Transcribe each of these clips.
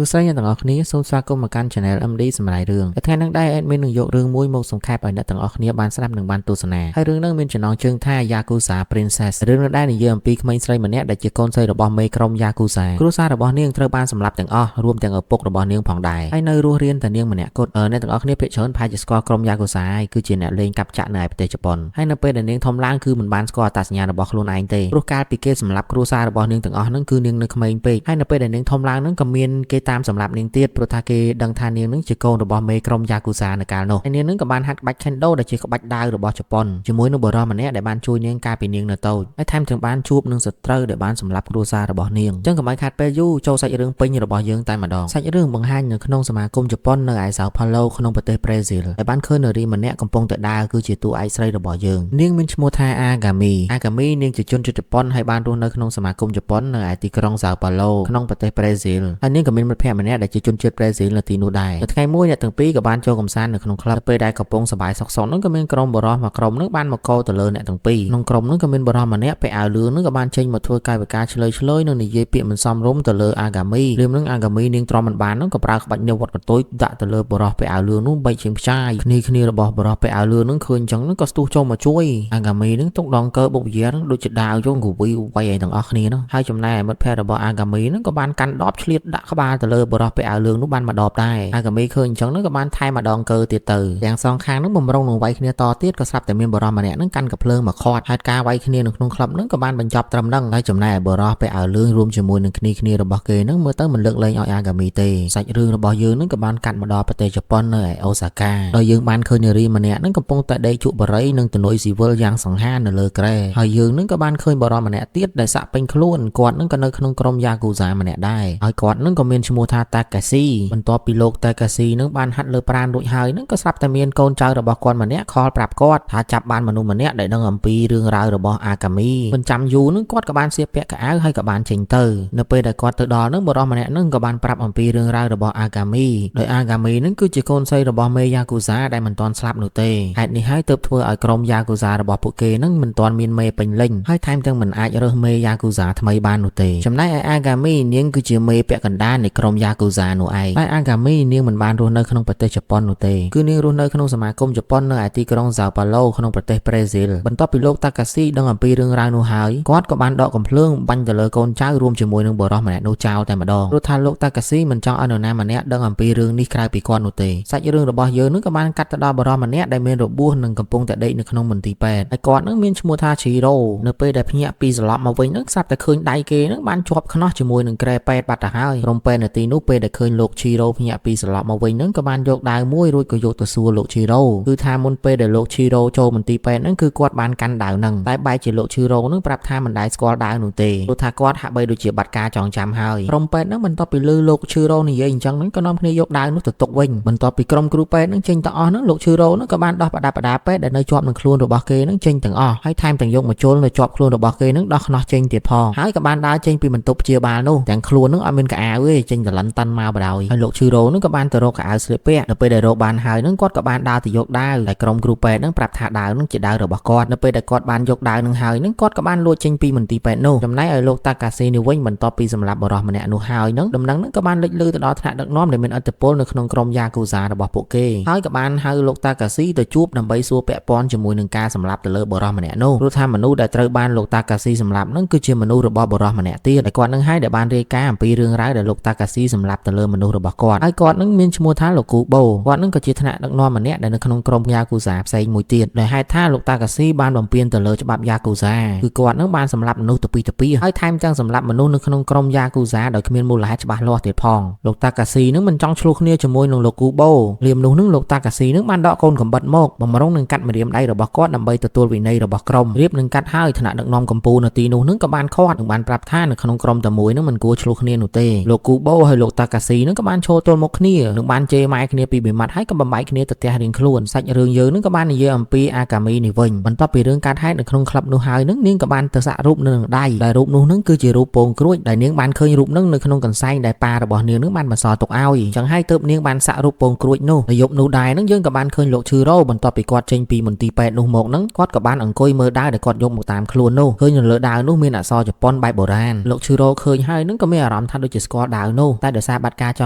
សួស្តីអ្នកទាំងអស់គ្នាសូមស្វាគមន៍មកកាន់ Channel MD សម្រាប់រឿងតែថ្ងៃនេះដែរ admin នឹងយករឿងមួយមកសង្ខេបឲ្យអ្នកទាំងអស់គ្នាបានស្ដាប់និងបានទស្សនាហើយរឿងនេះមានចំណងជើងថា Yakuza Princess រឿងនេះដែរនិយាយអំពីក្មេងស្រីម្នាក់ដែលជាកូនស្រីរបស់មេក្រុម Yakuza គ្រួសាររបស់នាងត្រូវបានសម្លាប់ទាំងអស់រួមទាំងឪពុករបស់នាងផងដែរហើយនៅរស់រានតែនាងម្នាក់គត់អ្នកទាំងអស់គ្នាភាគច្រើនប្រហែលជាស្គាល់ក្រុម Yakuza ហើយគឺជាអ្នកលេងកាប់ចាក់នៅឯប្រទេសជប៉ុនហើយនៅពេលដែលនាងធំឡើងគឺមិនបានស្គាល់អត្តសញ្ញាណរបស់ខ្លួនឯងទេព្រោះកាលពីគេសម្លាប់គ្រួសាររបស់នាងទាំងអស់ហ្នឹងគឺនាងនៅក្មេងពេកហើយនៅពេលដែលនាងធំឡើងហ្នឹងក៏មានគេតាមសម្លាប់នាងទៀតព្រោះថាគេដឹងថានាងនឹងជាកូនរបស់មេក្រុមយ៉ាគូសានៅកាលនោះហើយនាងនឹងក៏បានហាត់ក្បាច់ Kendo ដែលជាក្បាច់ដាវរបស់ជប៉ុនជាមួយនឹងបុរសម្នាក់ដែលបានជួយនាងកាលពីនាងនៅតូចហើយថែមទាំងបានជួបនឹងសត្រូវដែលបានសម្លាប់គ្រួសាររបស់នាងអញ្ចឹងកុំឲ្យខាតពេលយូរចូលសាច់រឿងពេញរបស់យើងតែម្ដងសាច់រឿងបង្ហាញនៅក្នុងសមាគមជប៉ុននៅឯសៅផាឡូក្នុងប្រទេសប្រេស៊ីលដែលបានឃើញនារីម្នាក់កំពុងតែដើរគឺជាតួឯកស្រីរបស់យើងនាងមានឈ្មោះថាអាហ្គាមីអាហ្គាមីនាងជាជនជាតិជប៉ុនហើយបានរស់នៅក្នុងសមាគមជប៉ុននៅឯទីក្រុងសៅប៉ាឡូក្នុងប្រទេសប្រេស៊ីលហើយនាងក៏មានមិត្តភក្តិម្នាក់ដែលជាជនជាតិប្រេស៊ីលនៅទីនោះដែរនៅថ្ងៃមួយអ្នកទាំងពីរក៏បានចូលកម្សាន្តនៅក្នុងក្លឹបពេលដែលកំពុងសប្បាយសុខសុខនោះក៏មានក្រុមបុរសមួយក្រុមនោះបានមកកោទៅលើអ្នកទាំងពីរក្នុងក្រុមនោះក៏មានបុរសម្នាក់ពាក់អាវលឿងនោះក៏បានចេញមកធ្វើកាយវិការឆ្លើយឆ្លើយនិងនិយាយពាក្យមិនសមរម្យទៅលើអាហ្គាមីលឿមនឹងអាហ្គាមីនាងទ្រាំមិនបាននោះក៏ប្រើក្បាច់នាវត្តកន្ទុយដាក់ទៅលើបុរសពាក់អាវលឿងនោះបែកជាងផ្ចាយគ្នាគ្នារបស់បុរសពាក់អាវលឿងនោះឃើញអញ្ចឹងនោះក៏ស្ទុះចូលមកជួយអាហ្គាមីនឹងទុកដងកើបុកវិយានឹងដូចជាដាវជងកវីវាយឲ្យទាំងអស់គ្នានោះហើយចំណែកឯមិត្តភក្តិរបស់អាហ្គាមីនឹងក៏បានកាន់ដបឆ្លៀតដាក់ក្បាលទៅលើបុរសពាក់អាវលឿងនោះបានមួយដបដែរអាហ្គាមីឃើញអញ្ចឹងនោះក៏បានថែមម្ដងកើទៀតទៅទាំងសងខាងនឹងបំរុងនឹងវាយគ្នាតទៀតក៏ស្រាប់តែមានបុរសម្នាក់នឹងកាន់កាំភ្លើងមកខាត់ហេតុការណ៍វាយគ្នានៅក្នុងក្លឹបនឹងក៏បានបញ្ចប់ត្រឹមហ្នឹងហើយចំណែកឯបុរសពាក់អាវលឿងរួមជាមួយនឹងគ្នាគ្នារបស់គេនឹងមើលទៅមិនលើកលែងឲ្យអាហ្គាមីទេសាច់រឿងរបស់យើងនឹងក៏បានកាត់មកដល់ប្រទេសជប៉ុននៅឯអូសាកាដោយយើងបានឃើញនារីម្នាក់នឹងកំពុងតែដេកជក់បារីនិងទំនុយស៊ីវិលយ៉ាងសង្ហានៅលើគ្រែហើយយើងនឹងក៏បានឃើញបុរសម្នាក់ទៀតដែលសាក់ពេញខ្លួនគាត់នឹងក៏នៅក្នុងក្រុមយ៉ាគូសាម្នាក់ដែរហើយគាត់នឹងក៏មានឈ្មោះថាតាកាស៊ីបន្ទាប់ពីលោកតាកាស៊ីនឹងបានហាត់លើប្រានរួចហើយនឹងក៏ស្រាប់តែមានកូនចៅរបស់គាត់ម្នាក់ខលប្រាប់គាត់ថាចាប់បានមនុស្សម្នាក់ដែលដឹងអំពីរឿងរ៉ាវរបស់អាកាមីមិនចាំយូរនឹងគាត់ក៏បានសៀបពាក់កៅអៅហើយក៏បានចេញទៅនៅពេលដែលគាត់ទៅដល់នឹងបុរសម្នាក់នឹងក៏បានប្រាប់អំពីរឿងរ៉ាវរបស់អាកាមីដោយអាកាមីនឹងគឺជាកូនស្រីរបស់មេយ៉ាគូសាដែលមិនទាន់ស្លាប់នោះទេហេតុនេះហើយទើបធ្វើឲ្យក្រុមយ៉ាគូសារបស់ពួកគេនឹងមិនទាន់មានមេពេញលេញហើយថែមទាំងមិនអាចរើសមេយ៉ាគូសាថ្មីបាននោះទេចំណែកឯអាកាមីនាងគឺជាមេពាក់កណ្ដាលនៃក្រុមយ៉ាគូសានោះឯងតែអាកាមីនាងមិនបានរស់នៅក្នុងប្រទេសជប៉ុននោះទេគឺនាងរស់នៅក្នុងសមាគមជប៉ុននៅឯទីក្រុងសាវប៉ាឡូក្នុងប្រទេសប្រេស៊ីលបន្ទាប់ពីលោកតាកាស៊ីដឹងអំពីរឿងរ៉ាវនោះហើយគាត់ក៏បានដកកំភ្លើងបាញ់ទៅលើកូនចៅរួមជាមួយនឹងបុរសម្នាក់នោះចោលតែម្ដងព្រោះថាលោកតាកាស៊ីមិនចង់ឲ្យនរណាម្នាក់ដឹងអំពីរឿងនេះក្រៅពីគាត់នោះទេសាច់រឿងរបស់យើងនឹងក៏បានកាត់ទៅដល់បុរសម្នាក់ដែលមានរបួសនិងកំពុងតែដេកនៅក្នុងមន្ទីរពេទ្យហើយគាត់នឹងមានឈ្មោះថាឈីរ៉ូនៅពេលដែលភ្ញាក់ពីសន្លប់មកវិញនឹងស្រាប់តែឃើញដៃគេនឹងបានជាប់ខ្នោះជាមួយនឹងក្រែពេទ្យបាត់ទៅហើយក្រុមពេទ្យនៅទីនោះពេលដែលឃើញលោកឈីរ៉ូភ្ញាក់ពីសន្លប់មកវិញនឹងក៏បានយកដាវមួយរួចក៏យកទៅសួរលោកឈីរ៉ូគឺថាមុនពេលដែលលោកឈីរ៉ូចូលមន្ទីរពេទ្យនឹងគឺគាត់បានកាន់ដាវនឹងតែបែរជាលោកឈីរ៉ូនឹងប្រាប់ថាមិនដែលស្គាល់ដាវនោះទេព្រោះថាគាត់ហាក់បីដូចជាបាត់ការចងចាំហើយក្រុមពេទ្យនឹងបន្ទាប់ពីឮលោកឈីរ៉ូនិយាយអញ្ចឹងនឹងក៏នាំគ្នាយកដាវនោះទៅទុកវិញបន្ទាប់ពីក្រុមគ្រូពេទ្យនឹងចេញទៅអស់នឹងលោកឈីរ៉ូនឹងក៏បានដោះប្រដាប់ប្រដាពេទ្យដែលនៅជាប់នឹងខ្លួនរបស់គេនឹងចេញទាំងអស់ហើយថែមទាំងយកមកជុលនៅជាប់ខ្លួនរបស់គេនឹងដោះខ្នោះចេញទៀតផងហើយក៏បានដើរចេញពីបន្ទប់ព្យាបាលនោះទាំងខ្លួននឹងអត់មានកៅអៅទេចេញតលិនតាន់មកបដ ாய் ហើយលោកឈឺរ៉ូនឹងក៏បានទៅរកកៅអៅស្លៀកពាក់នៅពេលដែលរកបានហើយនឹងគាត់ក៏បានដើរទៅយកដាវតែក្រុមគ្រូពេទ្យនឹងប្រាប់ថាដាវនឹងជាដាវរបស់គាត់នៅពេលដែលគាត់បានយកដាវនឹងហើយនឹងគាត់ក៏បានលួចចេញពីមន្ទីរពេទ្យនោះចំណែកឲ្យលោកតាកាស៊ីនេះវិញបន្ទាប់ពីសម្លាប់បុរសម្នាក់នោះហើយនឹងដំណឹងនឹងក៏បានលេចលឺទៅដល់ថ្នាក់ដឹកនាំដែលមានឥទ្ធិពលនៅក្នុងក្រុមយ៉ាគូសារបស់ពួកគេហើយក៏បានហៅលោកតាកាស៊ីទៅជួបដើម្បីសួរពាក់ព័ន្ធជាមួយនឹងការសម្លាប់ទៅលើបុរសម្នាក់នោះព្រោះថាមនុស្សដែលត្រូវបានលោកតាកាស៊ីសម្លាប់នឹងគឺជាមនុស្សរបស់បុរសម្នាក់ទៀតតែគាត់នឹងហើយដែលបានរាយការណ៍អំពីរឿងរ៉ាវដែលលោកតាកា ស៊ីសម្លាប់ទៅលើមនុស្សរបស់គាត់ហើយគាត់នឹងមានឈ្មោះថាលោកគូបូគាត់នឹងក៏ជាថ្នាក់ដឹកនាំម្នាក់ដែលនៅក្នុងក្រុមយ៉ាគូសាផ្សេងមួយទៀតដោយហេតុថាលោកតាកាស៊ីបានបំពានទៅលើច្បាប់យ៉ាគូសាគឺគាត់នឹងបានសម្លាប់មនុស្សទៅពីទៅពីហើយថែមទាំងសម្លាប់មនុស្សនៅក្នុងក្រុមយ៉ាគូសាដោយគ្មានមូលហេតុច្បាស់លាស់ទៀតផងលោកតាកាស៊ីនឹងមិនចង់ឆ្លោះគ្នាជាមួយនឹងលោកគូបូលៀមនោះនឹងលោកតាកាស៊ីនឹងបានដកកូនកំបិតមកបំរុងនឹងកាត់ម្រាមដៃរបស់គាត់ដើម្បីទទួលវិន័យរបស់ក្រុមរៀបនឹងកាត់ហើយថ្នាក់ដឹកនាំកម្ពុជានៅទីនោះនឹងក៏បានខាត់នឹងបានប្រាប់ថានៅក្នុងក្រុមតែមួយនឹងមិនគួរឆ្លោះគ្នានោះទេលោកគូបូហើយលោកតាកាស៊ីនឹងក៏បានឈរទល់មុខគ្នានឹងបានជេរម៉ែគ្នាពីបិមាត់ហើយក៏បំបែកគ្នាទៅផ្ទះរៀងខ្លួនសាច់រឿងយើងនឹងក៏បាននិយាយអំពីអាកាមីនេះវិញបន្ទាប់ពីរឿងកាត់ហេតុនៅក្នុងក្លឹបនោះហើយនឹងនាងក៏បានទៅសាក់រូបនៅនឹងដៃដែលរូបនោះនឹងគឺជារូបពងក្រួចដែលនាងបានឃើញរូបនឹងនៅក្នុងកន្សែងដែលប៉ារបស់នាងនឹងបានបន្សល់ទុកឲ្យចឹងហើយទើបនាងបានសាក់រូបពងក្រួចនោះនៅយប់នោះដែរនឹងយើងក៏បានឃើញលោកឈឺរ៉ូបន្ទាប់ពីគាត់ចេញពីមន្ទីរពេទ្យនោះមកនឹងគាត់ក៏បានអង្គុយមើលដាវដែលគាត់យកមកតាមខ្លួននោះឃើញនៅលើដាវនោះមានអក្សរជប៉ុនបែបបុរាណលោកឈឺរ៉ូឃើញហើយនឹងក៏មានអារម្មណ៍ថាដូចជាស្គាល់ដាវនោះតែដោយសារបាត់ការច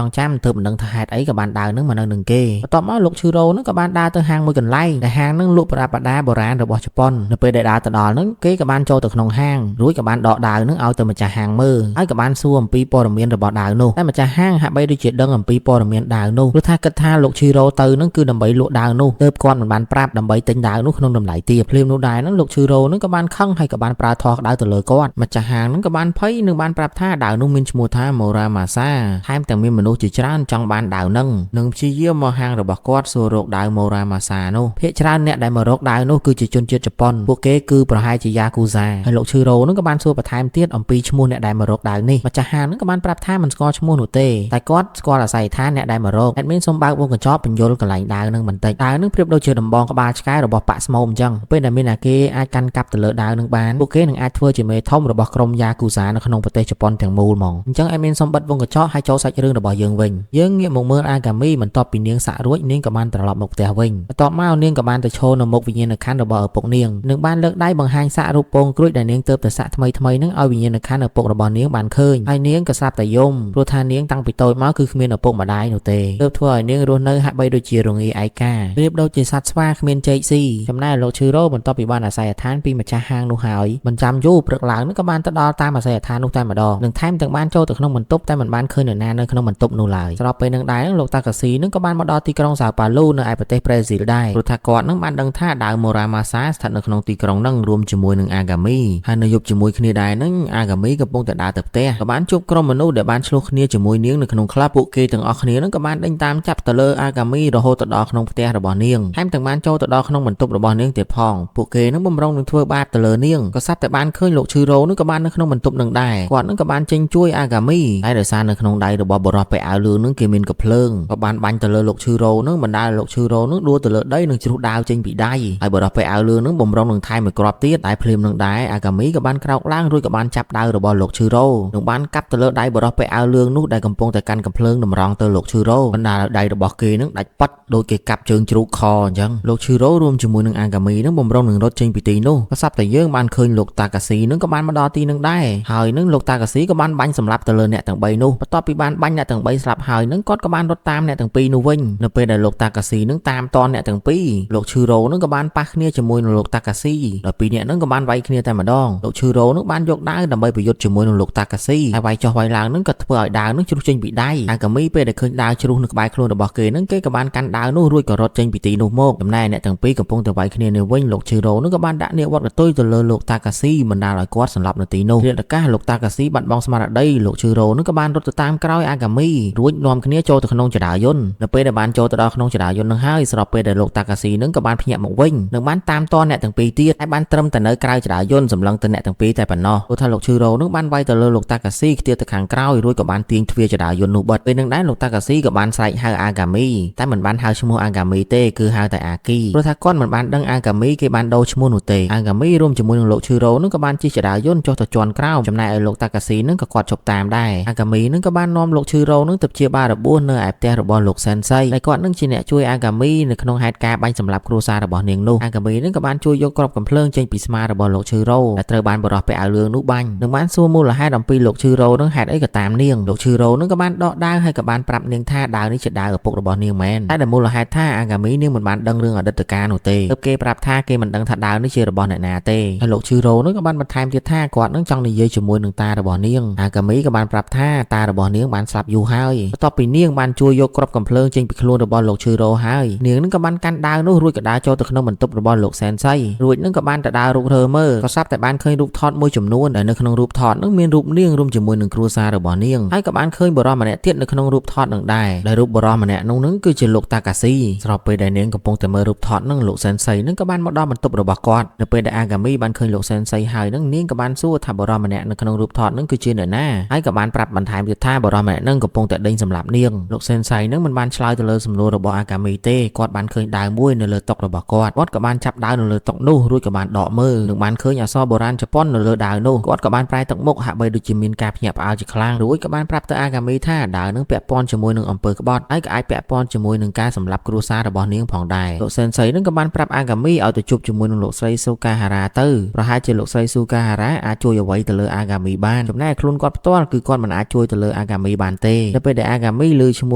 ងចាំទើបមិនដឹងថាហេតុអីក៏បានដាវនឹងមកនៅនឹងគេបន្ទាប់មកលោកឈឺរ៉ូនឹងក៏បានដើរទៅហាងមួយកន្លែងដែលហាងនឹងលក់ប្រដាប់ប្រដាបុរាណរបស់ជប៉ុននៅពេលដែលដើរទៅដល់នឹងគេក៏បានចូលទៅក្នុងហាងរួចក៏បានដកដាវនឹងឲ្យទៅម្ចាស់ហាងមើលហើយក៏បានសួរអំពីព័ត៌មានរបស់ដាវនោះតែម្ចាស់ហាងហាក់បីដូចជាដឹងអំពីព័ត៌មានដាវនោះព្រោះថាគិតថាលោកឈីរ៉ូទៅនឹងគឺដើម្បីលក់ដាវនោះទើបគាត់មិនបានប្រាប់ដើម្បីទិញដាវនោះក្នុងតម្លៃទាបភ្លាមនោះដែរនឹងលោកឈឺរ៉ូនឹងក៏បានខឹងហើយក៏បានប្រើធေါ်ក្តៅទៅលើគាត់ម្ចាស់ហាងនឹងក៏បានភ័យនឹងបានប្រាប់ថាដាវនោះមានឈ្មោះថាម៉ូរ៉ាម៉ាសាថែមទាំងមានមនុស្សជាច្រើនចង់បានដាវនឹងនឹងព្យាយាមមកហាងរបស់គាត់សួររកដាវម៉ូរ៉ាម៉ាសានោះភាគច្រើនអ្នកដែលមករកដាវនោះគឺជាជនជាតិជប៉ុនពួកគេគឺប្រហែលជាយ៉ាគូសាហើយលោកឈឺរ៉ូនឹងក៏បានសួរបន្ថែមទៀតអំពីឈ្មោះអ្នកដែលមករកដាវនេះម្ចាស់ហាងនឹងក៏បានប្រាប់ថាមិនស្គាល់ឈ្មោះនោះទេតែគាត់ស្គាល់អាស័យដ្ឋានអ្នកដែលមករកអេដមីនសូមបើកវងកញ្ចក់បញ្យលកន្លែងដាវនឹងបន្តិចដាវនឹងប្រៀបដូចជាដំបងក្បាលឆ្កែរបស់ប៉ាក់ស្មោមអញ្ចឹងពេលដែលមានអាគេអាចកាន់កាប់ទៅលើដាវនឹងបានពួកគេនឹងអាចធ្វើជាមេធំរបស់ក្រុមយ៉ាគូសានៅក្នុងប្រទេសជប៉ុនទាំងមូលហ្មងអញ្ចឹងអេដមីនសូមបិទវងកញ្ចក់ហើយចូលសាច់រឿងរបស់យើងវិញយើងងាកមកមើលអាកាមីបន្ទាប់ពីនាងសាក់រួចនាងក៏បានត្រឡប់មកផ្ទះវិញបន្ទាប់មកនាងក៏បានទៅឈរនៅមុខវិញ្ញាណក្ខន្ធរបស់ឪពុកនាងនិងបានលើកដៃបង្ហាញសាក់រូបពងក្រួចដែលនាងទើបតែសាក់ថ្មីថ្មីនឹងឲ្យវិញ្ញាណក្ខន្ធឪពុករបស់នាងបានឃើញហើយនាងក៏ស្រាប់តែយំព្រោះថានាងតាំងពីតូចមកគឺគ្មានឪពុកម្ដាយនោះទេទើបធ្វើឲ្យនាងរស់នៅហាក់បីដូចជារងាឯកាប្រៀបដូចជាសត្វស្វាគ្មានចេកស៊ីចំណែកលោកឈឺរ៉ូបន្ទាប់ពីបានអាស័យដ្ឋានពីម្ចាស់ហាងនោះហើយមិនចាំយូរព្រឹកឡើងនឹងក៏បានទៅដល់តាមអាស័យដ្ឋាននោះតែម្ដងនិងថែមទាំងបានចូលទៅក្នុងបន្ទប់តែមិនបានឃើញនរណានៅក្នុងបន្ទប់នោះឡើយស្របពេលនឹងដែរលោកតាកាស៊ីនឹងក៏បានមកដល់ទីក្រុងសាវប៉ាឡូនៅឯប្រទេសប្រេស៊ីលដែរព្រោះថាគាត់នឹងបានដឹងថាដាវម៉ូរ៉ាម៉ាសាស្ថិតនៅក្នុងទីក្រុងនឹងរួមជាមួយនឹងអាកាមីហើយនៅយប់ជាមួយគ្នាដែរនឹងអាកាមីកំពុងតែដើរទៅផ្ទះក៏បានជួបក្រុមមនុស្សដែលបានឆ្លោះគ្នាជាមួយនាងនៅក្នុងក្លឹបពួកគេទាំងអស់គ្នានឹងក៏បានដេញតាមចាប់ទៅលើអាកាមីរហូតទៅដល់ក្នុងផ្ទះរបស់នាងថែមទាំងបានចូលទៅដល់ក្នុងបន្ទប់របស់នាងទៀតផងពួកគេនឹងបំរុងនឹងធ្វើបាបទៅលើនាងក៏ស្រាប់តែបានឃើញលោកឈឺរ៉ូនឹងក៏បាននៅក្នុងបន្ទប់នឹងដែរគាត់នឹងក៏បានចេញជួយអាកាមីតែដោយសារនៅក្នុងដៃរបស់បុរសពាក់អាវលឿងនឹងគេមានកំភ្លើងក៏បានបាញ់ទៅលើលោកឈឺរ៉ូនឹងបណ្ដាលលោកឈឺរ៉ូនឹងដួលទៅលើដីនឹងជ្រុះដាវចេញពីដៃហើយបុរសពាក់អាវលឿងនឹងបំរុងនឹងថែមមួយគ្រាប់ទៀតតែភ្លាមនឹងដែរអាកាមីក៏បានក្រោកឡើងរួចក៏បានចាប់ដាវរបស់លោកឈឺរ៉ូនឹងបានកាប់ទៅលើដៃបុរសពាក់អាវលឿងនោះដែលកំពុងតែកាន់កំភ្លើងតម្រង់ទៅលោកឈឺរ៉ូបណ្ដាលឲ្យដៃរបស់គេនឹងដាច់ប៉ាត់ដូចគេកាប់ជើងជ្រូកខអញ្ចឹងលោកឈឺរ៉ូរួមជាមួយនឹងអាកាមីនឹងបំរុងនឹងរត់ចេញពីទីនោះក៏ស្រាប់តែយើងបានឃើញលោកតាកាស៊ីនឹងក៏បានមកដល់ទីនឹងដែរហើយនឹងលោកតាកាស៊ីក៏បានបាញ់សម្លាប់ទៅលើអ្នកទាំង3នោះបន្ទាប់ពីបានបាញ់អ្នកទាំង3ស្លាប់ហើយនឹងគាត់ក៏បានរត់តាមអ្នកទាំងពីរនោះវិញនៅពេលដែលលោកតាកាស៊ីនឹងតាមតនអ្នកទាំងពីរលោកឈឺរ៉ូនឹងក៏បានប៉ះគ្នាជាមួយនឹងលោកតាកាស៊ីដល់ពីរអ្នកនឹងក៏បានវាយគ្នាតែម្ដងលោកឈឺរ៉ូនឹងបានយកដាវដើម្បីប្រយុទ្ធជាមួយនឹងលោកតាកាស៊ីហើយវាយចុះវាយឡើងនឹងក៏ធ្វើឲ្យដាវនឹងជ្រុះចេញពីដៃអាកាមីពេលដែលឃើញដាវជ្រុះនៅក្បែរខ្លួនរបស់គេនឹងគេក៏បានកាន់ដាវនោះរួចក៏រត់ចេញពីទីនោះមកចំណែកអ្នកទាំងពីរកំពុងតែវាយគ្នានេះវិញលោកឈឺរ៉ូនឹងក៏បានដាក់នាវត្តកតុយទៅលើលោកតាកាស៊ីបណ្ដាលឲ្យគាត់សន្លប់នៅទីនោះរៀបឱកាសលោកតាកាស៊ីបាត់បង់ស្មារតីលោកឈឺរ៉ូនឹងក៏បានរត់ទៅតាមក្រោយអាកាមីរួចនាំគ្នាចូលទៅក្នុងចរាយន្តនៅពេលដែលបានចូលទៅដល់ក្នុងចរាយន្តនឹងហើយស្របពេលដែលលោកតាកាស៊ីនឹងក៏បានភ្ញាក់មកវិញនឹងបានតាមតអ្នកទាំងពីរទៀតហើយបានត្រឹមតែនៅក្រៅចរាយន្តសម្លឹងទៅអ្នកទាំងពីរតែប៉ុណ្ណោះព្រោះថាលោកឈឺរ៉ូនឹងបានវាយទៅលើលោកតាកាស៊ីខ្ទាតទៅខាងក្រោយរួចក៏បានទាញទ្វារចរាយន្តនោះបិទពេលនឹងដែរលោកតាកាស៊ីក៏បានស្រែកហៅអាកាមីតែមិនបានហៅឈ្មោះអាកាមីទេគឺហៅតែអាគីព្រោះថាគាត់មិនបានដឹងអាកាមីគេបានដូរឈ្មោះនោះទេអាកាមីរួមជាមួយនឹងលោកឈឺរ៉ូនឹងក៏បានជិះចរាយន្តចុះទៅជាន់ក្រោមចំណែកឯលោកតាកាស៊ីនឹងក៏គាត់ជប់តាមដែរអាកាមីនឹងក៏បាននាំលោកឈឺរ៉ូនឹងទៅព្យាបាលរបួសនៅឯផ្ទះរបស់លោកសែនសីដែលគាត់នឹងជាអ្នកជួយអាកាមីនៅក្នុងហេតុការណ៍បាញ់សម្លាប់គ្រួសាររបស់នាងនោះអាកាមីនឹងក៏បានជួយយកគ្រាប់កំភ្លើងចេញពីស្មារបស់លោកឈឺរ៉ូដែលត្រូវបានបរិះពាក់អាវលឿងនោះបាញ់នឹងបានសួរមូលហេតុអំពីលោកឈឺរ៉ូនឹងហេតុអីក៏តាមនាងលោកឈឺរ៉ូនឹងក៏បានដកដាវហើយក៏បានប្រាប់នាងថាដាវនេះជាដាវឪពុករបស់នាងមែនតែដែលមូលហេតុថាអាកាមីនាងមិនបានដឹងរឿងអតីតកាលនោះទេទើបគេប្រាប់ថាគេមិនដឹងថាដាវនេះជារបស់អ្នកណាទេហើយលោកឈឺរ៉ូនឹងក៏បានបន្ថែមទៀតថាគាត់នឹងចង់និយាយជាមួយនឹងតារបស់នាងអាកាមីក៏បានប្រាប់ថាតារ របស់នាងបានស្លាប់យូរហើយបន្ទាប់ពីនាងបានជួយយកគ្រាប់កាំភ្លើងចេញពីខ្លួនរបស់លោកឈឺរ៉ូហើយនាងនឹងក៏បានកាន់ដាវនោះរួចក៏ដើរចូលទៅក្នុងបន្ទប់របស់លោកសែនសីរួចនឹងក៏បានទៅដើររុករមើលក៏ស្រាប់តែបានឃើញរូបថតមួយចំនួនដែលនៅក្នុងរូបថតនឹងមានរូបនាងរួមជាមួយនឹងគ្រួសាររបស់នាងហើយក៏បានឃើញបុរសម្នាក់ទៀតនៅក្នុងរូបថតនឹងដែរដែលរូបបុរសម្នាក់នោះនឹងគឺជាលោកតាកាស៊ីស្របពេលដែលនាងកំពុងតែមើលរូបថតនឹងលោកសែនសីនឹងក៏បានមកដល់បន្ទប់របស់គាត់នៅពេលដែលអាកាមីបានឃើញលោកសែនសីហើយនឹងនាងក៏បានសួរថាបុរសម្នាក់នៅក្នុងរូបថតនឹងគឺជាអ្នកណាហើយក៏បានប្រាប់បន្ថែមទៀតថាបុរសម្នាក់នឹងកំពុងតែដេញសម្លាប់នាងលោកសែនសីនឹងមិនបានឆ្លើយទៅលើសំណួររបស់អាកាមីទេគាត់បានឃើញដាវមួយនៅលើតុរបស់គាត់គាត់ក៏បានចាប់ដាវនៅលើតុនោះរួចក៏បានដកមើលនឹងបានឃើញអក្សរបុរាណជប៉ុននៅលើដាវនោះគាត់ក៏បានប្រែទឹកមុខហាក់បីដូចជាមានការភ្ញាក់ផ្អើលជាខ្លាំងរួចក៏បានប្រាប់ទៅអាកាមីថាដាវនឹងពាក់ព័ន្ធជាមួយនឹងអំពើក្បត់ហើយក៏អាចពាក់ព័ន្ធជាមួយនឹងការសម្លាប់គ្រួសាររបស់នាងផងដែរលោកសែនសីនឹងក៏បានប្រាប់អាកាមីឲ្យទៅជួបជាមួយនឹងលោកស្រីស៊ូកាហារ៉ាទៅប្រហែលជាលោកស្រីស៊ូកាហារ៉ាអាចជួយអ្វីទៅលើអាកាមីបានចំណែកខ្លួនគាត់ផ្ទាល់គឺគាត់មិនអាចជួយទៅលើអាកាមីបានទេនៅពេលដែលអាកាមីឮឈ្មោ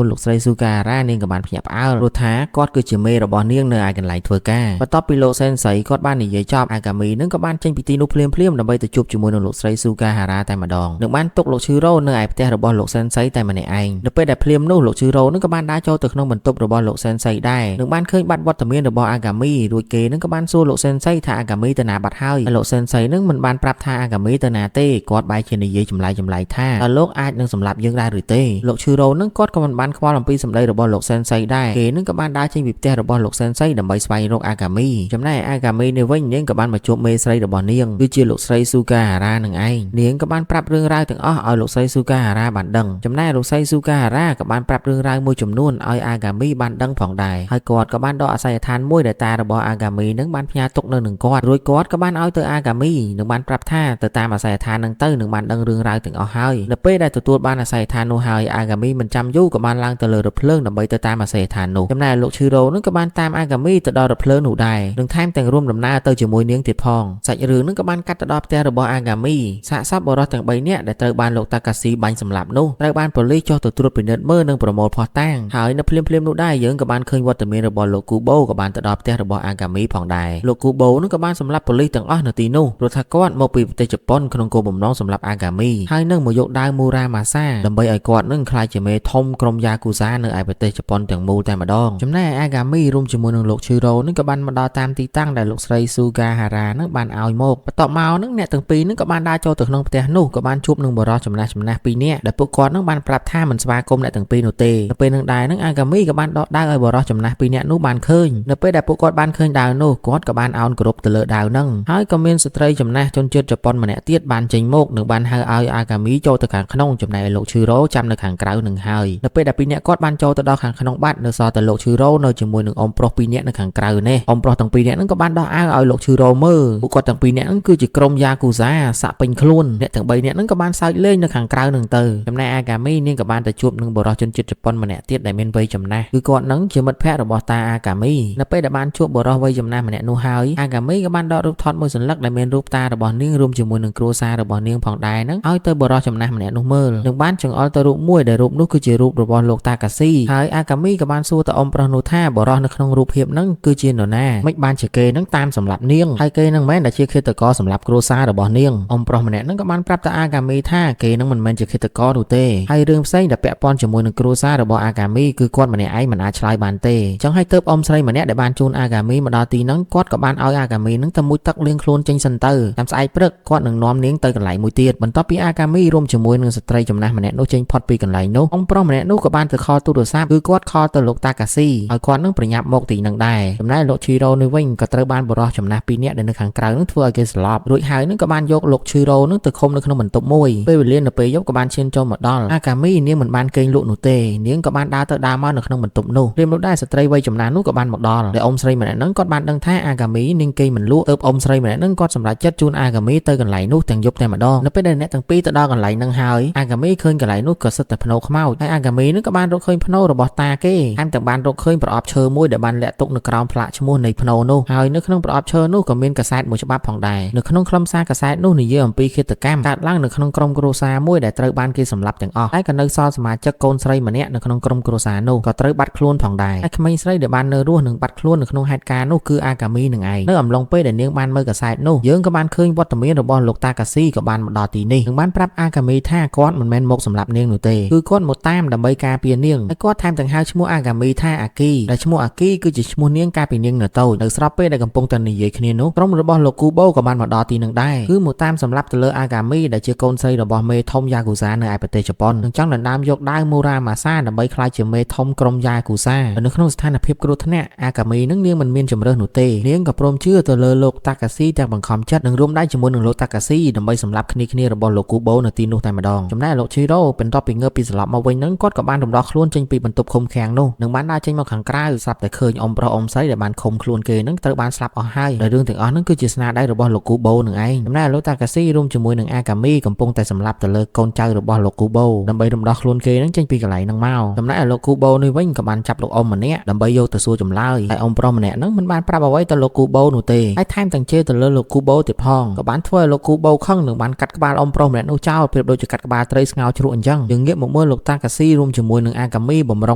ះលោកស្រីស៊ូកាហារ៉ានាងក៏បានភ្ញាក់ផ្អើលព្រោះថាគាត់គឺជាមេរបស់នាងនៅឯកន្លែងធ្វើការបន្ទាប់ពីលោកសែនសីគាត់បាននិយាយចប់អាកាមីនឹងក៏បានចេញពីទីនោះភ្លាមៗដើម្បីទៅជួបជាមួយនឹងលោកស្រីស៊ូកាហារ៉ាតែម្ដងនឹងបានទុកលោកឈឺរ៉ូនៅឯផ្ទះរបស់លោកសែនសីតែម្នាក់ឯងនៅពេលដែលភ្លាមនោះលោកឈឺរ៉ូនឹងក៏បានដើរចូលទៅក្នុងបន្ទប់របស់លោកសែនសីដែរនឹងបានឃើញបាត់វត្តមានរបស់អាកាមីរួចគេនឹងក៏បានសួរលោកសែនសីថាអាកាមីទៅណាបាត់ហើយលោកសែនសីនឹងមិនបានប្រាប់ថាអាកាមីទៅណាទេគាត់បែរជានិយាយចម្លែកថាតើលោកអាចនឹងសម្លាប់យើងដែរឬទេលោកឈឺរ៉ូនឹងគាត់ក៏មិនបានខ្វល់អំពីសម្ដីរបស់លោកសែនសីដែរគេនឹងក៏បានដើរចេញពីផ្ទះរបស់លោកសែនសីដើម្បីស្វែងរកអាកាមីចំណែកអាកាមីនេះវិញនាងក៏បានមកជួបមេស្រីរបស់នាងគឺជាលោកស្រីស៊ូកាហារ៉ានឹងឯងនាងក៏បានប្រាប់រឿងរ៉ាវទាំងអស់ឲ្យលោកស្រីស៊ូកាហារ៉ាបានដឹងចំណែកលោកស្រីស៊ូកាហារ៉ាក៏បានប្រាប់រឿងរ៉ាវមួយចំនួនឲ្យអាកាមីបានដឹងផងដែរហើយគាត់ក៏បានដកអាសយដ្ឋានមួយដែលតារបស់អាកាមីនឹងបានផ្ញើទុកនៅនឹងគាត់រួចគាត់ក៏បានឲ្យទៅអាកាមីនឹងបានប្រាប់ថាទៅតាមអាសយដ្ឋាននឹងទៅនឹងបានដឹងរឿងរ៉ាវទាំងអស់ហើយនៅពេលដែលទទួលបានអាសយដ្ឋាននោះហើយអាកាមីមិនចាំយូរក៏បានឡើងទៅលើរថភ្លើងដើម្បីទៅតាមអាសយដ្ឋាននោះចំណែកលោកឈឺរ៉ូនឹងក៏បានតាមអាកាមីទៅដល់រថភ្លើងនោះដែរនឹងថែមទាំងរួមដំណើរទៅជាមួយនាងទៀតផងសាច់រឿងនឹងក៏បានកាត់ទៅដល់ផ្ទះរបស់អាកាមីសាកសពបុរសទាំង3នាក់ដែលត្រូវបានលោកតាកាស៊ីបាញ់សម្លាប់នោះត្រូវបានប៉ូលីសចុះទៅត្រួតពិនិត្យមើលនិងប្រមូលភស្តុតាងហើយនៅភ្លាមៗនោះដែរយើងក៏បានឃើញវត្តមានរបស់លោកគូបូក៏បានទៅដល់ផ្ទះរបស់អាកាមីផងដែរលោកគូបូនឹងក៏បានសម្លាប់ប៉ូលីសទាំងអស់នៅទីនោះព្រោះថាគាត់មកពីប្រទេសជប៉ុនក្នុងគោលបំណងសម្លាប់អាកាមីហើយនឹងមកយកដាវមូរ៉ាម៉ាសាដើម្បីឲ្យគាត់នឹងក្លាយជាមេធំក្រុមយ៉ាគូសានៅឯប្រទេសជប៉ុនទាំងមូលតែម្ដងចំណែកអាកាមីរួមជាមួយនឹងលោកឈឺរ៉ូនឹងក៏បានមកដល់តាមទីតាំងដែលលោកស្រីស៊ូកាហារ៉ានឹងបានឲ្យមកបន្ទាប់មកនឹងអ្នកទាំងពីរនឹងក៏បានដើរចូលទៅក្នុងផ្ទះនោះក៏បានជួបនឹងបុរសចំណាស់ពីរនាក់ដែលពួកគាត់នឹងបានប្រាប់ថាមិនស្វាគមន៍អ្នកទាំងពីរនោះទេនៅពេលនឹងដែរនឹងអាកាមីក៏បានដកដាវឲ្យបុរសចំណាស់ពីរនាក់នោះបានឃើញនៅពេលដែលពួកគាត់បានឃើញដាវនោះគាត់ក៏បានអោនគោរពទៅលើដាវនឹងហើយក៏មានស្ត្រីចំណាស់ជនជាតិជប៉ុនម្នាក់ទៀតបានចេញមកនិងបានហៅឲ្យអាកាមីចូលទៅខាងក្នុងចំណែកលោកឈឺរ៉ូចាំនៅខាងក្រៅនឹងហើយនៅពេលដែលពីរនាក់គាត់បានចូលទៅដល់ខាងក្នុងបាត់នៅសល់តែលោកឈឺរ៉ូនៅជាមួយនឹងអ៊ំប្រុសពីរនាក់នៅខាងក្រៅនេះអ៊ំប្រុសទាំងពីរនាក់នឹងក៏បានដោះអាវឲ្យលោកឈឺរ៉ូមើលពួកគាត់ទាំងពីរនាក់នឹងគឺជាក្រុមយ៉ាគូសាសាក់ពេញខ្លួនអ្នកទាំង3នាក់នឹងក៏បានសើចលេងនៅខាងក្រៅនឹងទៅចំណែកអាកាមីនាងក៏បានទៅជួបនឹងបុរសជនជាតិជប៉ុនម្នាក់ទៀតដែលមានវ័យចំណាស់គឺគាត់នឹងជាមិត្តភក្តិរបស់តាអាកាមីនៅពេលដែលបានជួបបុរសវ័យចំណាស់ម្នាក់នោះហើយអាកាមីក៏បានដករូបថតមួយសន្លឹកដែលមានរូបតារបស់នាងរួមជាមួយនឹងគ្រួសាររបស់នាងផងដែរនឹងឲ្យទៅបុរសចំណាស់ម្នាក់នោះមើលនឹងបានចង្អុលទៅរូបមួយដែលរូបនោះគឺជារូបរបស់លោកតាកាស៊ីហើយអាកាមីក៏បានសួរទៅអ៊ំប្រុសនោះថាបុរសនៅក្នុងរូបភាពនឹងគឺជានរណាមិនបានជាគេនឹងតាមសម្លាប់នាងហើយគេនឹងមែនដែលជាឃាតករសម្លាប់គ្រួសាររបស់នាងអ៊ំប្រុសម្នាក់នឹងក៏បានប្រាប់ទៅអាកាមីថាគេនឹងមិនមែនជាឃាតករនោះទេហើយរឿងផ្សេងដែលពាក់ព័ន្ធជាមួយនឹងគ្រួសាររបស់អាកាមីគឺគាត់ម្នាក់ឯងមិនអាចឆ្លើយបានទេចឹងហើយទើបអ៊ំស្រីម្នាក់ដែលបានជូនអាកាមីមកដល់ទីហ្នឹងគាត់ក៏បានឲ្យអាកាមីនឹងទៅមុជទឹកលាងខ្លួនចេញសិនទៅតាមស្អែកព្រឹកគាត់នឹងនាំនាងទៅកន្លែងមួយទៀតបន្ទាប់ពីអាកាមីរួមជាមួយនឹងស្ត្រីចំណាស់ម្នាក់នោះចេញផុតពីកន្លែងនោះអ៊ំប្រុសម្នាក់នោះក៏បានទៅខលទូរស័ព្ទគឺគាត់ខលទៅលោកតាកាស៊ីឲ្យគាត់នឹងប្រញាប់មកទីនឹងដែរចំណែកលោកឈីរ៉ូនេះវិញក៏ត្រូវបានបុរសចំណាស់ពីរនាក់ដែលនៅខាងក្រៅនឹងធ្វើឲ្យគេស្លាប់រួចហើយនឹងក៏បានយកលោកឈីរ៉ូនឹងទៅឃុំនៅក្នុងបន្ទប់មួយពេលវេលានៅពេលយប់ក៏បានឈានចូលមកដល់អាកាមីនាងមិនបានគេងលក់នោះទេនាងក៏បានដើរទៅដើរមកនៅក្នុងបន្ទប់នោះព្រាមនោះដែរស្ត្រីវ័យចំណាស់នោះក៏បានមកដល់ដែលអ៊ំស្រីម្នាក់នឹងគាត់បានដឹងថាអាកាមីនាងគេងមិនលក់ទើបអ៊ំស្រីម្នាក់នឹងគាត់សម្រេចចិត្តជូនអាកាមីទៅកន្លែងនោះទាំងយប់តែម្ដងនៅពេលដែលអ្នកទាំងពីរទៅដល់កន្លែងនឹងហើយអាកាមីឃើញកន្លែងនោះក៏សិតតែភ្នោខ្មោចហើយអាកាមីនឹងក៏បានរកឃើញភ្នោរបស់តាគេថែមទាំងបានរកឃើញប្រអប់ឈើមួយដែលបានលាក់ទុកនៅក្រោមផ្លាកឈ្មោះនៃភ្នោនោះហើយនៅក្នុងប្រអប់ឈើនោះក៏មានកាសែតមួយច្បាប់ផងដែរនៅក្នុងខ្លឹមសារកាសែតនោះនិយាយអំពីឃាតកម្មកើតឡើងនៅក្នុងក្រុមគ្រួសារមួយដែលត្រូវបានគេសម្លាប់ទាំងអស់ហើយក៏នៅសល់សមាជិកកូនស្រីម្នាក់នៅក្នុងក្រុមគ្រួសារនោះក៏ត្រូវបាត់ខ្លួនផងដែរហើយក្មេងស្រីដែលបាននៅរស់និងបាត់ខ្លួននៅក្នុងហេតុការណ៍នោះគឺអាកាមីនឹងឯងនៅអំឡុងពេលដែលនាងបានមើលកាសែតនោះយើងក៏បានឃើញវត្តមានរបស់លោកតាកាស៊ីក៏បានមកដល់ទីនេះនិងបានប្រាប់អាកាមីថាគាត់មិនមែន មែនមកសម្លាប់នាងនោះទេគឺគាត់មកតាមដើម្បីការពារនាងហើយគាត់ថែមទាំងហៅឈ្មោះអាកាមីថាអាគីដែលឈ្មោះអាគីគឺជាឈ្មោះនាងកាលពីនាងនៅតូចនៅស្របពេលដែលកំពុងតែនិយាយគ្នានោះក្រុមរបស់លោកគូបូក៏បានមកដល់ទីនឹងដែរគឺមកតាមសម្លាប់ទៅលើអាកាមីដែលជាកូនស្រីរបស់មេធំយ៉ាគូសានៅឯប្រទេសជប៉ុននិងចង់ដណ្ដើមយកដាវមូរ៉ាម៉ាសាដើម្បីក្លាយជាមេធំក្រុមយ៉ាគូសានៅក្នុងស្ថានភាពគ្រោះថ្នាក់អាកាមីនឹងនាងមិនមានជំរើសនោះទេនាងក៏ព្រមជឿទៅលើលោកតាកាស៊ីទាំងបង្ខំចិត្តនិងរួមដៃជាមួយនឹងលោកតាកាស៊ីដើម្បីសម្លាប់គ្នាគ្នារបស់លោកគូបូនៅទីនោះតែម្ដងចំណែកលោកឈីរ៉ូបន្ទាប់ពីងើបពីស្លាប់មកវិញនឹងគាត់ក៏បានរំដោះខ្លួនចេញពីបន្ទប់ឃុំឃាំងនោះនិងបានដើរចេញមកខាងក្រៅស្រាប់តែឃើញអ៊ំប្រុសអ៊ំស្រីដែលបានឃុំខ្លួនគេនឹងត្រូវបានស្លាប់អស់ហើយដោយរឿងទាំងអស់នឹងគឺជាស្នាដៃរបស់លោកគូបូនឹងឯងចំណែកលោកតាកាស៊ីរួមជាមួយនឹងអាកាមីកំពុងតែសម្លាប់ទៅលើកូនចៅរបស់លោកគូបូដើម្បីរំដោះខ្លួនគេនឹងចេញពីកន្លែងនឹងមកចំណែកលោកគូបូនេះវិញក៏បានចាប់លោកអ៊ំម្នាក់ដើម្បីយកទៅសួរចម្លើយតែអ៊ំប្រុសម្នាក់នឹងមិនបានប្រាប់អ្វីទៅលោកគូបូនោះទេហើយថែមទាំងជេរទៅលើលោកគូបូទៀតផងក៏បានធ្វើឲ្យលោកគូបូខឹងនឹងបានកាត់ក្បាលអ៊ំប្រុសម្នាក់នោះចោលប្រៀបដូចជាកាត់ក្បាលត្រីស្ងោរជ្រក់អញ្ចឹងយើងងាកមកមើលលោកតាកាស៊ីរួមជាមួយនឹងអាកាមីបំរុ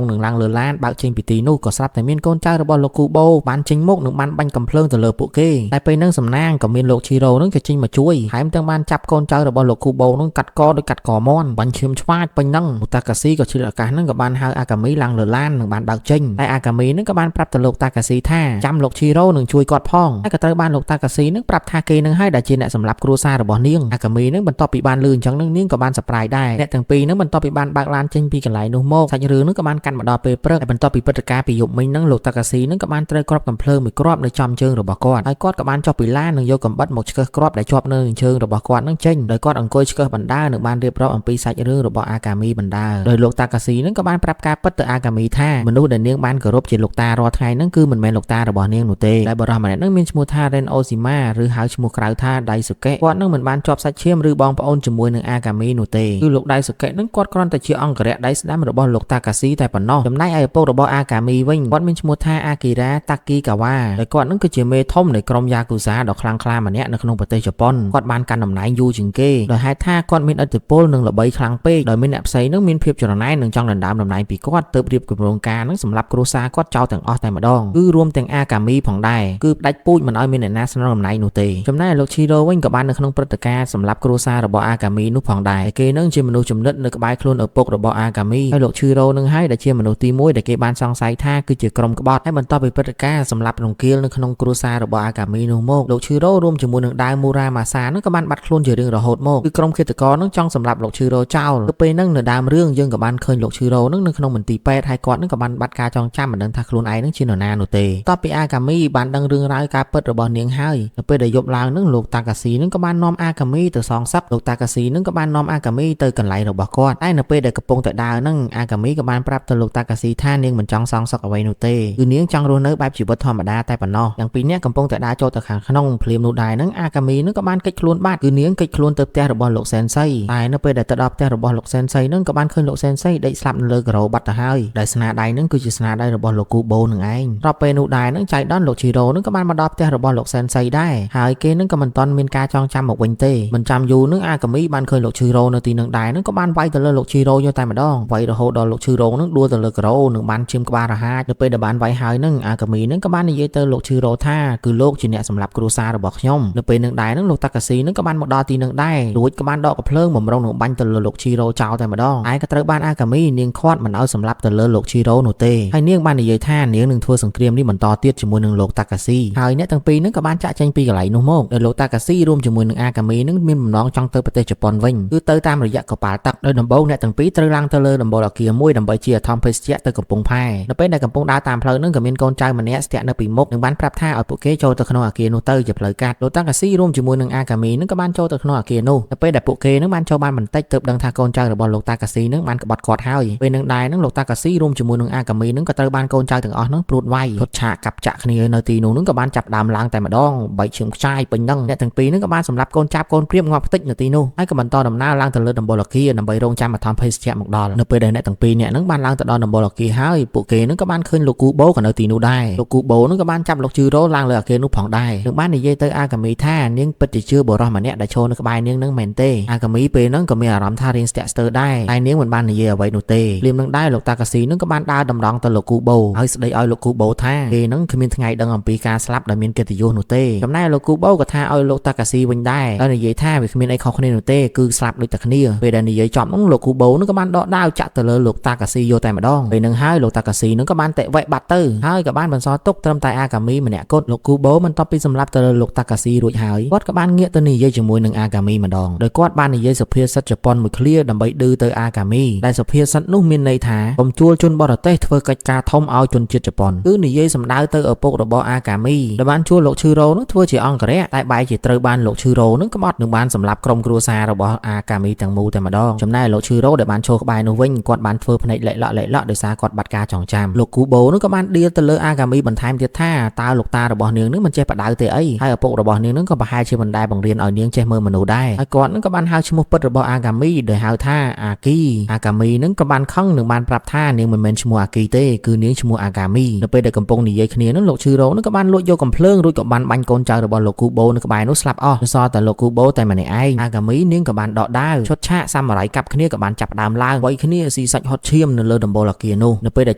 ងនឹងឡើងលើឡានបើកចេញពីទីនោះក៏ស្រាប់តែមានកូនចៅរបស់លោកគូបូបានចេញមុខនិងបានបាញ់កំភ្លើងទៅលើពួកគេតែពេលហ្នឹងសំណាងក៏មានលោកឈីរ៉ូនឹងក៏ចេញមកជួយថែមទាំងបានចាប់កូនចៅរបស់លោកគូបូនឹងកាត់កដោយកាត់កមាន់បាញ់ឈាមឆ្វាចពេញហ្នឹងលោកតាកាស៊ីក៏ឆ្លៀតឱកាសហ្នឹងក៏បានហៅអាកាមីឡើងលើឡាននិងបានបើកចេញតែអាកាមីនឹងក៏បានប្រាប់ទៅលោកតាកាស៊ីថាចាំលោកឈីរ៉ូនឹងជួយគាត់ផងហើយក៏ត្រូវបានលោកតាកាស៊ីនឹងប្រាប់ថាគេនឹងហើយដែលជាអ្នកសម្លាប់គ្រួសាររបស់នាងអាកាមីនឹងបន្ទាប់ពីបានលឺអញ្ចឹងនឹងនាងក៏បានសប្បាយដែរអ្នកទាំងពីរនឹងបន្ទាប់ពីបានបើកឡានចេញពីកន្លែងនោះមកសាច់រឿងនឹងក៏បានកាន់មកដល់ពេលព្រឹកហើយបន្ទាប់ពីព្រឹត្តិការណ៍ពីយប់មិញនឹងលោកតាកាស៊ីនឹងក៏បានត្រូវគ្រាប់កំភ្លើងមួយគ្រាប់នៅចំជើងរបស់គាត់ហើយគាត់ក៏បានចុះពីឡាននិងយកកំបិតមកឆ្កឹះគ្រាប់ដែលជាប់នៅនឹងជើងរបស់គាត់នឹងចេញដោយគាត់អង្គុយឆ្កឹះបណ្ដើនិងបានរៀបរាប់អំពីសាច់រឿងរបស់អាកាមីបណ្ដើដោយលោកតាកាស៊ីនឹងក៏បានប្រាប់ការពិតទៅអាកាមីថាមនុស្សដែលនាងបានគោរពជាលោកតារាល់ថ្ងៃនឹងគឺមិនមែនលោកតារបស់នាងនោះទេដែលបុរសម្នាក់នឹងមានឈ្មោះថារ៉េនអូស៊ីម៉ាឬហៅឈ្មោះក្រៅថាដៃសុកេគាត់នឹងមិនបានជាប់សាច់ឈាមឬបងប្អូនជាមួយនឹងអាកាមីនោះទេគឺលោកដៃសុកេនឹងគាត់គ្រាន់តែជាអង្គរៈដៃស្ដាំរបស់លោកតាកាស៊ីតែប៉ុណ្ណោះចំណែកឯឪពុករបស់អាកាមីវិញគាត់មានឈ្មោះថាអាគីរ៉ាតាគីកាវ៉ាដែលគាត់នឹងគឺជាមេធំនៃក្រុមយ៉ាគូសាដ៏ខ្លាំងក្លាម្នាក់នៅក្នុងប្រទេសជប៉ុនគាត់បានកាន់តំណែងយូរជាងគេដោយហេតុថាគាត់មានឥទ្ធិពលនិងល្បីខ្លាំងពេកដោយមានអ្នកផ្សេងនឹងមានភាពច្រណែននិងចង់ដណ្ដើមតំណែងពីគាត់ទើបរៀបគម្រោងការនឹងសម្រាប់គ្រួសារគាត់ចោលទាំងអស់តែម្ដងគឺរួមទាំងអាកាមីផងដែរគឺផ្ដាច់ពូជមិនឲ្យមានអ្នកណាស្នងតំណែងនោះទេចំណែកលោកឈីរ៉ូវិញក៏បាននៅក្នុងព្រឹត្តិការណ៍សម្រាប់គ្រួសាររបស់អាកាមីនោះផងដែរគេនឹងជាមនុស្សចំណិតនៅក្បែរខ្លួនឪពុករបស់អាកាមីហើយលោកឈីរ៉ូនឹងហើយដែលជាមនុស្សទី1ដែលគេបានសង្ស័យថាគឺជាក្រុមក្បត់ហើយបន្ទាប់ពីព្រឹត្តិការណ៍សម្រាប់រង្គាលនៅក្នុងគ្រួសាររបស់អាកាមីនោះមកលោកឈីរ៉ូរួមជាមួយនឹងដាវមូរ៉ាម៉ាសានឹងក៏បានបាត់ខ្លួនជារៀងរហូតមកគឺក្រុមឃាតករនឹងចង់សម្លាប់លោកឈីរ៉ូចោលទៅពេលហ្នឹងនៅដើមរឿងយើងក៏បានឃើញលោកឈីរ៉ូនឹងនៅក្នុងមន្ទីរពេទ្យហើយគាត់នឹងក៏បានបាត់ការចងចាំមិនដឹងថាខ្លួនឯងនឹងជានរណានោះទេតបពីអាកាមីបានដឹងរឿងរ៉ាវការពិតរបស់នាងហើយនៅពេលដែលយប់ឡើងនឹងលោកតាកាស៊ីនឹងក៏បាននាំអាកាមីទៅសងសឹកលោកតាកាស៊ីនឹងក៏បាននាំអាកាមីទៅកន្លែងរបស់គាត់តែនៅពេលដែលកំពុងតែដើរនឹងអាកាមីក៏បានប្រាប់ទៅលោកតាកាស៊ីថានាងមិនចង់សងសឹកអ្វីនោះទេគឺនាងចង់រស់នៅបែបជីវិតធម្មតាតែប៉ុណ្ណោះទាំងពីរនាក់កំពុងតែដើរចូលទៅខាងក្នុងភ្លាមនោះដែរនឹងអាកាមីនឹងក៏បានគេចខ្លួនបាត់គឺនាងគេចខ្លួនទៅផ្ទះរបស់លោកសែនសីតែនៅពេលដែលទៅដល់ផ្ទះរបស់លោកសែនសីនឹងក៏បានឃើញលោកសែនសីដេកស្លាប់នៅលើការ៉ូបាត់ទៅហើយដែលស្នាដៃនឹងគឺជាស្នាដៃរបស់លោកគូបូនឹងឯងរាប់ពេលនោះដែរនឹងចៃដន្យលោកឈីរ៉ូនឹងក៏បានមកដល់ផ្ទះរបស់លោកសែនសីដែរហើយគេនឹងក៏មិនទាន់មានការចងចាំមកវិញទេមិនចាំយូរនឹងអាកាមីបានឃើញលោកឈីរ៉ូនៅទីនឹងដែរនឹងក៏បានវាយទៅលើលោកឈីរ៉ូយកតែម្ដងវាយរហូតដល់លោកឈីរ៉ូនឹងដួលទៅលើការ៉ូនឹងបានឈាមក្បាលរហាចនៅពេលដែលបានវាយហើយនឹងអាកាមីនឹងក៏បាននិយាយទៅលោកឈីរ៉ូថាគឺលោកជាអ្នកសម្លាប់គ្រួសាររបស់ខ្ញុំនៅពេលនឹងដែរនឹងលោកតាកាស៊ីនឹងក៏បានមកដល់ទីនឹងដែររួចក៏បានដកកំភ្លើងបំរុងនឹងបាញ់ទៅលើលោកឈីរ៉ូចោលតែម្ដងឯក៏ត្រូវបានអាកាមីនាងខាត់មិនឲ្យសម្លាប់ទៅលើលោកឈីរ៉ូនោះទេហើយនាងបាននិយាយថានាងនឹងធ្វើសង្គ្រាមនេះបន្តទៀតជាមួយនឹងលោកតាកាស៊ីហើយអ្នកទាំងពីរនឹងក៏បានចាក់ចេញពីកន្លែងនោះមកដោយលោកតាកាស៊ីរួមជាមួយនឹងអាកាមីនឹងមានបំណងចង់ទៅប្រទេសជប៉ុនវិញគឺទៅតាមរយៈកប៉ាល់ទឹកដោយដំបូងអ្នកទាំងពីរត្រូវឡើងទៅលើដំបូលអគារមួយដើម្បីជាអធមភេសជ្ជៈទៅកំពង់ផែនៅពេលដែលកំពុងដើរតាមផ្លូវនឹងក៏មានកូនចៅម្នាក់ស្ទាក់នៅពីមុខនិងបានប្រាប់ថាឲ្យពួកគេចូលទៅក្នុងអគារនោះទៅជាផ្លូវកាត់លោកតាកាស៊ីរួមជាមួយនឹងអាកាមីនឹងក៏បានចូលទៅក្នុងអគារនោះនៅពេលដែលពួកគេនឹងបានចូលបានបន្តិចទើបដឹងថាកូនចៅរបស់លោកតាកាស៊ីនឹងបានក្បត់គាត់ហើយពេលនឹងដែរនឹងលោកតាកាស៊ីរួមជាមួយនឹងអាកាមីនឹងក៏ត្រូវបានកូនចៅទាំងអស់នឹងព្រួតវាយឈុតឆាកកាប់ចាក់គ្នានៅទីនោះនឹងក៏បានចាប់ដើមឡើងតែម្ដងបែកឈាមខ្ចាយពេញនឹងអ្នកទាំងពីរនឹងក៏បានសម្លាប់កូនចាប់កូនព្រាបងាប់ខ្ទេចនៅទីនោះហើយក៏បន្តដំណើរឡើងទៅលើដំបូលអគារដើម្បីរងចាំអធមភេសជ្ជៈមកដល់នៅពេលដែលអ្នកទាំងពីរនាក់នឹងបានឡើងទៅដល់ដំបូលអគារហើយពួកគេនឹងក៏បានឃើញលោកគូបូក៏នៅទីនោះដែរលោកគូបូនឹងក៏បានចាប់លោកជឺរ៉ូឡើងលើអគារនោះផងដែរនឹងបាននិយាយទៅអាកាមីថានាងពិតជាជឿបុរសម្នាក់ដែលឈរនៅក្បែរនាងនឹងមែនទេអាកាមីពេលហ្នឹងក៏មានអារម្មណ៍ថារៀងស្ទាក់ស្ទើរដែរតែនាងមិនបាននិយាយអ្វីនោះទេភ្លាមនឹងដែរលោកតាកាស៊ីនឹងក៏បានដើរតម្រង់ទៅលោកគូបូហើយស្ដីឲ្យលោកគូបូថាគេនឹងគ្មានថ្ងៃដឹងអំពីការស្លាប់ដែលមានកិត្តិយសនោះទេចំណែកលោកគូបូក៏ថាឲ្យលោកតាកាស៊ីវិញដែរដោយនិយាយថាវាគ្មានអីខុសគ្នានោះទេគឺស្លាប់ដូចតែគ្នាពេល ដែលនិយាយចប់នោះលោកគូបូនឹងក៏បានដកដាវចាក់ទៅលើលោកតាកាស៊ីយកតែម្ដងពេលនឹងហើយលោកតាកាស៊ីនឹងក៏បានតេវ៉េបាត់ទៅហើយក៏បានបន្សល់ទុកត្រឹមតែអាកាមីម្នាក់គត់លោកគូបូបន្ទាប់ពីសម្លាប់ទៅលើលោកតាកាស៊ីរួចហើយគាត់ក៏បានងាកទៅនិយាយជាមួយនឹងអាកាមីម្ដងដោយគាត់បាននិយាយសុភាសិតជប៉ុនមួយឃ្លាដើម្បីឌឺទៅអាកាមីដែលសុភាសិតនោះមានន័យថាកុំជួលជនបរទេសធ្វើកិច្ចការធំឲ្យជនជាតិជប៉ុនគឺនិយាយសម្ដៅទៅឪពុករបស់អាកាមីដែលបានជួលលោកឈឺរ៉ូនោះធ្វើជាអង្គរៈតែបែរជាត្រូវបានលោកឈឺរ៉ូនឹងក្បត់នឹងបានសម្លាប់ក្រុមគ្រួសាររបស់អាកាមីទាំងមូលតែម្ដងចំណែកលោកឈឺរ៉ូដែលបានឈរក្បែរនោះវិញគាត់បានធ្វើភ្នែកលាក់លក់លាក់លក់ដោយសារគាត់បាត់ការចងចាំលោកគូបូនោះក៏បានដៀលទៅលើអាកាមីបន្ថែមទៀតថាតើលោកតារបស់នាងនឹងមិនចេះបដៅទេអីហើយឪពុករបស់នាងនឹងក៏ប្រហែលជាមិនដែលបង្រៀនឲ្យនាងចេះមើលមនុស្សដែរហើយគាត់នឹងក៏បានហៅឈ្មោះពិតរបស់អាកាមីដោយហៅថាអាគីអាកាមីនឹងក៏បានខឹងនឹងបានប្រាប់ថានាងមិនមែនឈ្មោះអាគីទេគឺនាងឈ្មោះអាកាមីនៅពេលដែលកំពុងនិយាយគ្នានឹងលោកឈឺរ៉ូនឹងក៏បានលួចយកកំភ្លើងរួចក៏បានបាញ់កូនចៅរបស់លោកគូបូនៅក្បែរនោះស្លាប់អស់សល់តែលោកគូបូតែម្នាក់ឯងអាកាមីនាងក៏បានដកដាវឈុតឆាកសាមរ៉ៃកាប់គ្នាក៏បានចាប់ដើមឡើងវាយគ្នាស៊ីសាច់ហុតឈាមនៅលើដំបូលអគារនោះនៅពេលដែល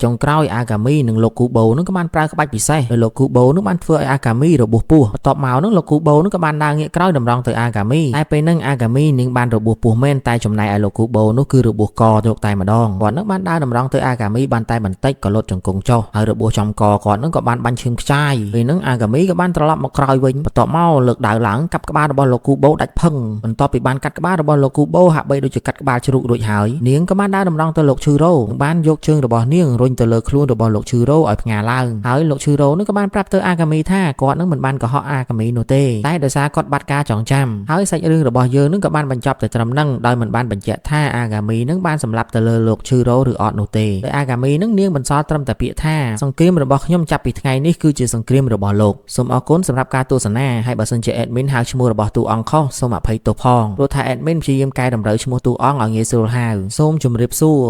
ចុងក្រោយអាកាមីនិងលោកគូបូនឹងក៏បានប្រើក្បាច់ពិសេសដោយលោកគូបូនឹងបានធ្វើឲ្យអាកាមីរបួសពោះបន្ទាប់មកនឹងលោកគូបូនឹងក៏បានដើរងាកក្រោយតម្រង់ទៅអាកាមីតែពេលហ្នឹងអាកាមីនាងបានរបួសពោះមែនតែចំណែកឯលោកគូបូនោះគឺរបួសកយកតែម្ដងគាត់នឹងបានដើរតម្រង់ទៅអាកាមីបានតែបន្តិចក៏លត់ជង្គង់ចុះហើយរបួសចំកគាត់នឹងក៏បានបាញ់ឈាមខ្ចាយពេលហ្នឹងអាកាមីក៏បានត្រឡប់មកក្រោយវិញបន្ទាប់មកលើកដាវឡើងកាប់ក្បាលរបស់លោកគូបូដាច់ផឹងបន្ទាប់ពីបានកាត់ក្បាលរបស់លោកគូបូហាក់បីដូចជាកាត់ក្បាលជ្រូករួចហើយនាងក៏បានដើរតម្រង់ទៅលោកឈឺរ៉ូបានយកជើងរបស់នាងរុញទៅលើខ្លួនរបស់លោកឈឺរ៉ូឲ្យផ្ងាឡើងហើយលោកឈឺរ៉ូនឹងក៏បានប្រាប់ទៅអាកាមីថាគាត់នឹងមិនបានកុហកអាកាមីនោះទេតែដោយសារគាត់បាត់ការចងចាំហើយសាច់រឿងរបស់យើងនឹងក៏បានបញ្ចប់តែត្រឹមហ្នឹងដោយមិនបានបញ្ជាក់ថាអាកាមីនឹងបានសម្លាប់ទៅលើលោកឈឺរ៉ូឬអត់នោះទេដោយអាកាមីនឹងនាងបន្សល់ត្រឹមតែពាក្យថាសង្គ្រាមរបស់ខ្ញុំចាប់ពីថ្ងៃនេះគឺជាសង្គ្រាមរបស់លោកសូមអរគុណសម្រាប់ការទស្សនាហើយបើសិនជា admin ហៅឈ្មោះរបស់តួអង្គខុសសូមអភ័យទោសផងព្រោះថា admin ព្យាយាមកែតម្រូវឈ្មោះតួអង្គឲ្យងាយស្រួលហៅសូមជម្រាបសួរ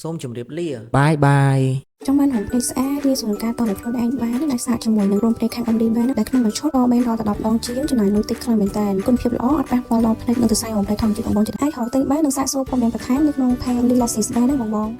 សូមជម្រាបលាបាយបាយ ចង់បានរោមភ្នែកស្អាតងាយស្រួលក្នុងការតដោយខ្លួនឯងបានដែលស្អាតជាមួយនឹងរោមភ្នែកខាង MD បានដែលក្នុងមួយឈុតក៏បានដល់ទៅ10ដងជាងចំណាយលុយតិចខ្លាំងមែនតើគុណភាពល្អអត់ប៉ះពាល់ដល់ភ្នែកនិងសរសៃរោមភ្នែកធម្មជាតិបងៗចិត្តអាចរកទិញបាននិងសាកសួរព័ត៌មានបន្ថែមនៅក្នុង page MD Lashes បានណាបងៗ។